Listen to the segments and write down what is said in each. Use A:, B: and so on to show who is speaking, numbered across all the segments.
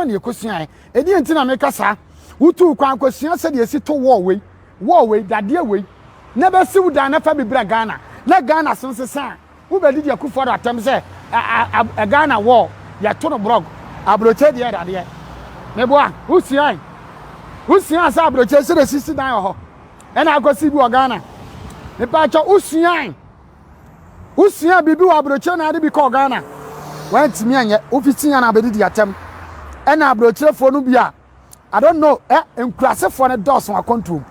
A: Na yɛkɔsuaeɛ. Ɛdeɛn nti na meka saa? Wotuu kwan kɔsua sɛdeɛ yɛsi to wall wei, wall wei, dadeɛ wei, na bɛsi wo dan na fa bi bra Ghana, na Ghana so nsesa a, wobɛdidi Akufo-Addo atɛm sɛ ɛ, ɛ, Ghana wall, yɛto no brɔg, aburokyire deɛ yɛ dadeɛ. Meboa, wosuae? Wosuaa sɛ aburokyire sɛdeɛ sisi dan wɔ hɔ, ɛna akɔsi bi wɔ Ghana? Mepaakyɛ, wosuae? Wosuaa biribi wɔ aburokyire na ade bi kɔɔ Ghana. Wantumi anyɛ. Wofiti ya na abɛdidi atɛm. Ɛna aburokyirefoɔ no bi a, I don't know, ɛ nkurasefoɔ no dɔɔso akɔntuom.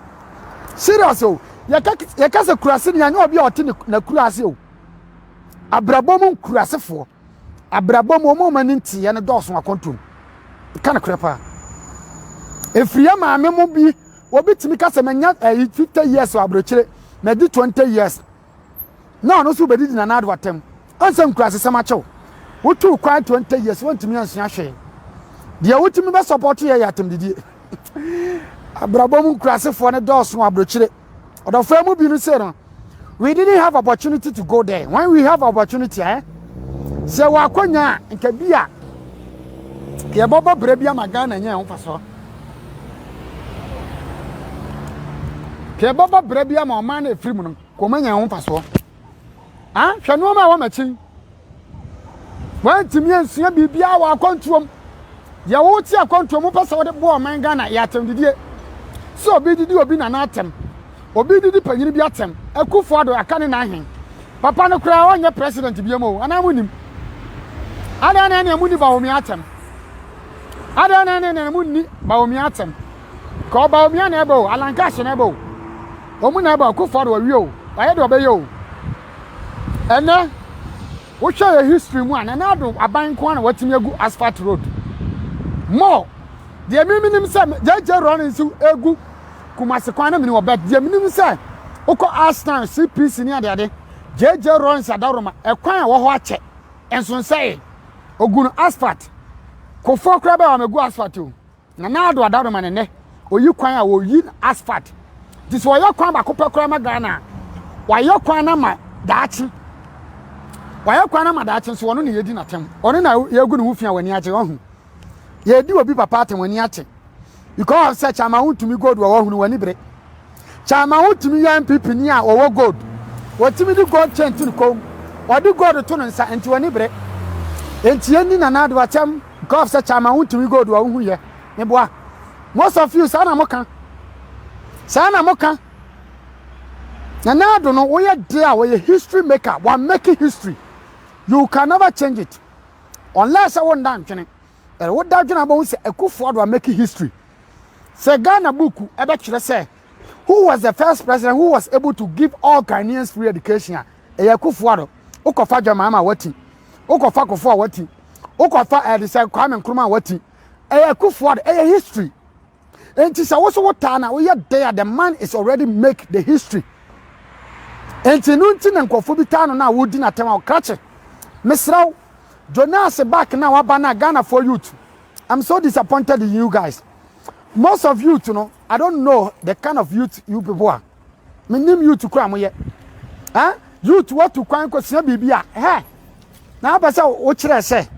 A: Serious o. Yɛka yɛka sɛ kurase ni anyɛ obi a ɔte ne n'akura ase o. Abrabɔ mu nkurasefoɔ. Abrabɔ mu wɔn a wɔn ani nteɛ no dɔɔso akɔntuom. Ka no korɛ paa. Efiri yɛ maame mo bi, obi tumi ka sɛ manya ɛyi 50 years wɔ aburokyire, madi 20 years. Na ɔno nso bɛdidi Nana Addo atɛm. Ɔnsɛ nkurasesɛm akyɛw. Wotuu kwan 20 years wontumi ansua hwee. Deɛ wotumi bɛ support yɛ yɛ atɛmdidie. Abrabɔ mu nkurasefoɔ no dɔɔso wɔ aburokyire. Ɔdɔfoɔ mu bi no sei no, we didn't have opportunity to go there. When we have opportunity, eh? Sɛ wɔ akɔnya a, nka bi a yɛbɛbɔ berɛ bi ama Ghana nya ɛho mfasoɔ. Ka yɛbɛbɔ berɛ bi ama ɔman no ɛfiri mu no, kɔma nya ɛho mfasoɔ. Ah, hwɛ nneɛma a ɛwɔ m'akyi. Wantumi ansua biribiara wɔ akwantuom. Deɛ wote akwantuom wopɛ sɛ wode boa ɔman Ghana yɛ atɛmdidie. Sɛ obi didi obi nana atɛm, obi didi panyini bi atɛm, Akufo Addo aka ne nan hen. Papa no koraa ɔnyɛ president biom o, anaa monim? Adɛn na ɛneɛ monni Bawumia atɛm? Adɛn na ɛneɛ monni Bawumia atɛm? Ka Bawumia na ɛbɛ o, Alan Cash na ɛbɛ o. Wɔn na ɛbɛ Akufo Addo awie o, wayɛ deɛ ɔbɛyɛ o. Ɛnɛ, wohwɛ yɛ history mu a, Nana Addo aban nko ara na watumi agu asphalt road. More, deɛ me menim sɛ JJ Rawlings egu Kumasi kwan na menim wɔ but deɛ menim sɛ wokɔ Arsenal, CPC ne adeade, JJ Rawlings Adaworoma, ɛkwan a ɛwɔ hɔ akyɛ, nsonsɛe, ogu no asphalt. Kofoɔ koraa bɛyɛ wɔn agu asphalt o. Nana Addo Adaroma ne nnɛ oyi kwan a oyi asphalt. Nti sɛ ɔyɛ kwan baako pɛ koraa ma Ghana a, wayɛ kwan no ama daakye. Wayɛ kwan no ama daakye nso ɔno na yɛdi n'atɛm. Ɔno na yɛgu ne ho fi a w'ani agye ɔho. Yɛdi obi papa atɛm w'ani ate. Because of sɛ Kyama wontumi gold wɔ wahunu w'ani bere. Kyama wotumi yɛ NPP ni a ɔwɔ gold. Wɔtumi de gold chain to ne kɔn mu. Ɔde gold to ne nsa nti w'ani bere. Nti yɛnni Nana Addo atɛm. Because sɛ kyama wontumi gold a wohu yɛ meboa. Most of you saa na moka. Saa na moka. Nana Addo no woyɛ de a wɔyɛ history maker. Wa make history. You can never change it. Unless sɛ wonda ntwene. Ɛrɛ woda dwene abɔhu sɛ Akufo Addo a make history. Sɛ Ghana buku ɛbɛkyerɛ sɛ who was the first president who was able to give all Ghanaians free education a ɛyɛ Akufo Addo. Wokɔfa Dwamaama wati. Wokɔfa Kofo a wati. Wokɔfa ɛde sɛ Kwame Nkrumah a wati. Ɛyɛ Akufo Addo. Ɛyɛ history. Enti sɛ wo so wotaa na woyɛ dɛn a the man is already make the history. Enti no nti na nkurɔfoɔ bi taa no na wodi n'atɛm a ɔkrakye. Mesrɛ wo, Jonas back na waba na Ghanafoɔ youth. I'm so disappointed in you guys. Most of youth no, I don't know the kind of youth you people are. Menim youth kora moyɛ. Eh? Youth watu kwan kɔsua biribi a, hɛ! Na apɛ sɛ wokyerɛ sɛ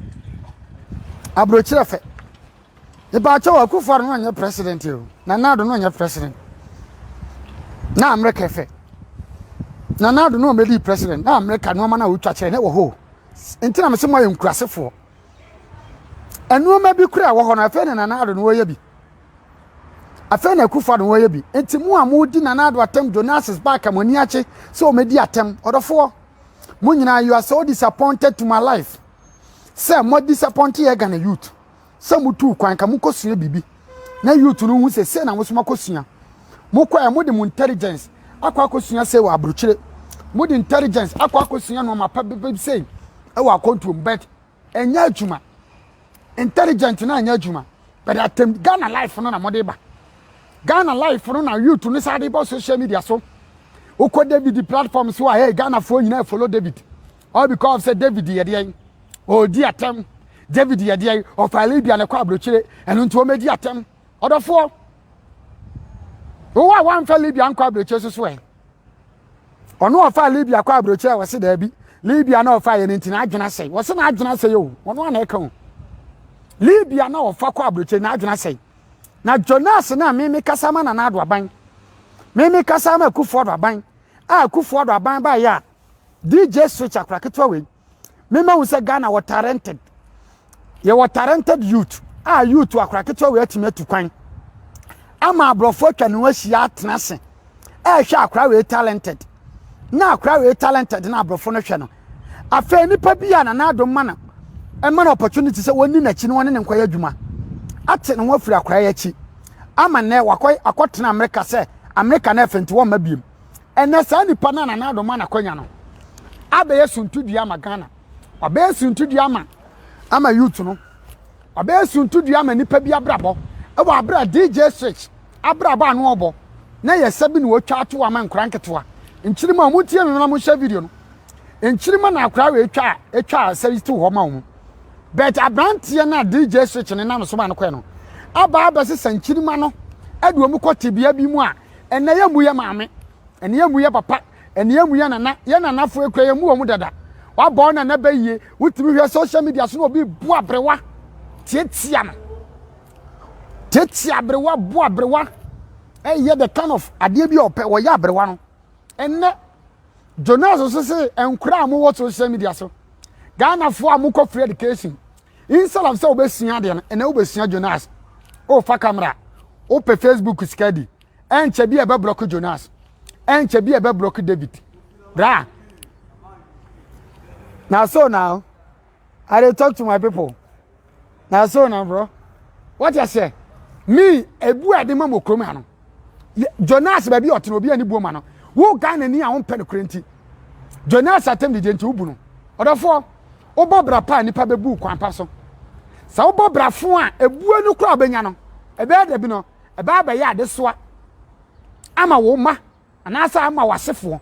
A: aburokyerɛ fɛ. Mepaakyɛw Akufo Addo no nyɛ president o. Nana Addo no nyɛ president. Na Amerika fɛ. Nana Addo no ɔmɛdi president. Na Amerika nneɛma no a wotwa kyerɛ na ɛwɔ hɔ o. Nti na mese mo ayɛ nkurasefoɔ. Nneɛma bi kura ɛwɔ hɔ no afei na Nana Addo no wɔyɛ bi. Afei na Akufo Addo wɔyɛ bi. Nti mo a modi Nana Addo atɛm Jonas back mo ani akye sɛ ɔmɛdi atɛm. Ɔdɔfoɔ mo nyinaa you are so disappointed to my life. Sɛ mo disappoint yɛ Ghana youth. Sɛ mo tuu kwan ka mo kɔsua biribi na youth no hu sɛ sei na mo so makɔsua. Mokɔ ɛ mode mo intelligence akɔ akɔsua sei wɔ aburokyire. Mode intelligence akɔ akɔsua nneɛma pa bi sei ɛwɔ akɔntuom but ɛnyɛ adwuma. Intelligent na ɛnyɛ adwuma. But atem Ghana life no na mode ba. Ghana life no na youth no saa de bɔ social media so. Wokɔ David platform so a hey Ghanafoɔ nyinaa follow David. All because sɛ David yɛ deɛn ɔredi atɛm. David yɛ deɛn ɔfa Libya na ɛkɔ aburokyire ɛno nti wɔmɛdi atɛm. Ɔdɔfoɔ wowɔ a wamfa Libya nkɔ aburokyire so so ɛ. Ɔno ɔfa Libya kɔ aburokyire a wɔse daabi Libya na ɔfa yɛ no nti n'adwene asɛe. Wɔse n'adwene asɛe o ɔno ana ɛka o. Libya na ɔfa kɔ aburokyire n'adwene asɛe. Na Jonas na me me kasa ma Nana Addo aban. Me me kasa ma Akufo Addo aban. A Akufo Addo aban ba yɛ a DJ Switch akora ketewa wei. Me ma hu sɛ Ghana wɔ talented. Yɛwɔ talented youth a youth akora ketewa wei atumi atu kwan. Ama aborɔfo atwa ne ho ahyia atena ase. Ɛrehwɛ akora wei talented. Na akora wei talented na aborɔfo no hwɛ no. Afei nipa bi a Nana Addo ma no ɛma no opportunity sɛ wɔnni n'akyi na wɔne ne nkɔyɛ adwuma ate ne ho afiri akora yi akyi ama nnɛ wakɔ akɔtena Amerika sɛ Amerika na ɛfɛ nti wɔmma biem. Ɛnɛ saa nipa no a Nana Addo ma n'akwanya no abɛyɛ suntudua ama Ghana. Wabɛyɛ suntudua ama ama youth no. Wabɛyɛ suntudua ama nipa bi abrabɔ ɛwɔ abere a DJ Switch abrabɔ ano ɔbɔ na yɛ sɛ bi na wɔatwa ato ama nkora nketewa. Nkyirima a wɔn tie me na mo hyɛ video no. Nkyirima na akora wɔ atwa atwa sɛ yi to hɔ ma wɔn. But aberanteɛ no a DJ Switch ne nam so ma no kɔɛ no aba abɛsesa nkyirima no ɛde wɔn kɔ tebea bi mu a ɛnɛ yɛ mu yɛ maame, ɛnɛ yɛ mu yɛ papa, ɛnɛ yɛ mu yɛ nana, yɛ nanafoɔ ekura yɛ mu wɔn dada. Wabɔ wo nana bɛ yie, wotumi hwɛ social media so na obi bu aberewa tietia no. Tietia aberewa, bu aberewa. Ɛyɛ the kind of adeɛ bi a ɔpɛ, wɔyɛ aberewa no. Ɛnɛ Jonas nso se nkora a mowɔ social media so, Ghanafoɔ a mokɔ free education, instead of sɛ wobɛsua adeɛ no, ɛnɛ wobɛsua Jonas. Wofa camera, wopɛ Facebook sika di, ɛnkyɛ bi a ɛbɛblɔko Jonas, ɛnkyɛ bi a ɛbɛblɔko David. Bra. Na so now, I dey talk to my people. Na so now, bro. What you say? Me, ebu a de ma mo kurom ha no. Jonas baabi a ɔtena obi ani buo ma no. Wo Ghana ni a wompɛ no kora nti. Jonas atam didi nti wobu no. Ɔdɔfoɔ, wobɔ bra pa a nipa bɛbu kwan pa so. Sɛ wobɔ bra fo a ebuo no kora wobɛnya no, ɛbɛyɛ da bi no, ɛbɛyɛ abɛyɛ adesoa ama wo mma anaasɛ ama w'asefoɔ.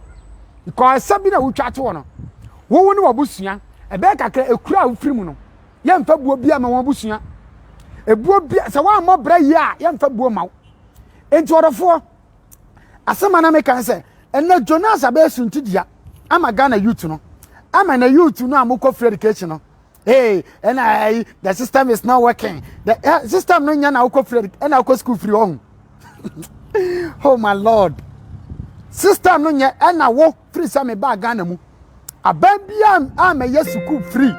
A: Because ɛsɛ bi na wotwa to hɔ no, wowo ne w'abusua, ɛbɛyɛ kakra ekura a wofiri mu no, yɛmfa buo bi ama wɔn abusua. Ebuo bi sɛ woammɔ bra yie a, yɛmfa buo ma wo. Enti ɔdɔfoɔ, asɛm a na meka ne sɛ, ɛnɛ Jonas abɛyɛ suntidua ama Ghana youth no, ama na youth no a mokɔ free education no, hey, ɛna ɛyi, the system is not working. The system no nya na wokɔ free, ɛna wokɔ school free ɔho. Oh my Lord. System no nyɛ ɛna wo firi sɛ me baa Ghana mu. Aban bi a a mɛyɛ sukuu free.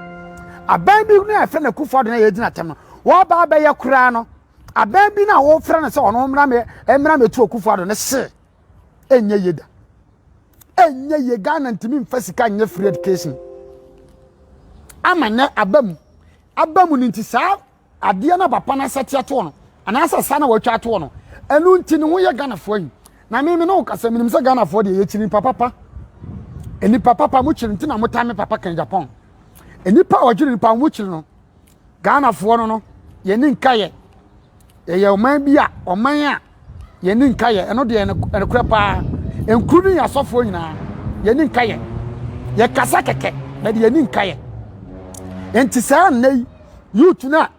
A: Aban bi no a yɛfrɛ no Akufo-Addo na yɛgyina tɛm no. Wɔba abɛyɛ koraa no. Aban bi no a wɔfrɛ no sɛ ɔno mmra me mmra mɛtu Akufo-Addo no se ɛnyɛ yie da. Ɛnyɛ yie. Ghana ntumi mfa sika nyɛ free education. Ama nɛ aba mu. Aba mu no nti saa adeɛ no papa no asɛte atoɔ no anaasɛ saa na wɔatwa atoɔ no ɛno nti ne ho yɛ Ghanafoɔ yi. Na me me ne wo kasa menim sɛ Ghanafoɔ deɛ yɛkyiri nipa papa. Nipa papa mo kyiri nti na mo taa me papa kan Japan. Nipa a wɔgyere nipa mo kyiri no Ghanafoɔ no no yɛni nka yɛ. Yɛyɛ ɔman bi a ɔman a yɛni nka yɛ ɛno deɛ ɛnokorɛ paa. Nkuru ne yɛn asɔfoɔ nyinaa yɛni nka yɛ. Yɛkasa kɛkɛ na deɛ yɛni nka yɛ. Nti saa nnɛ yi youth no a.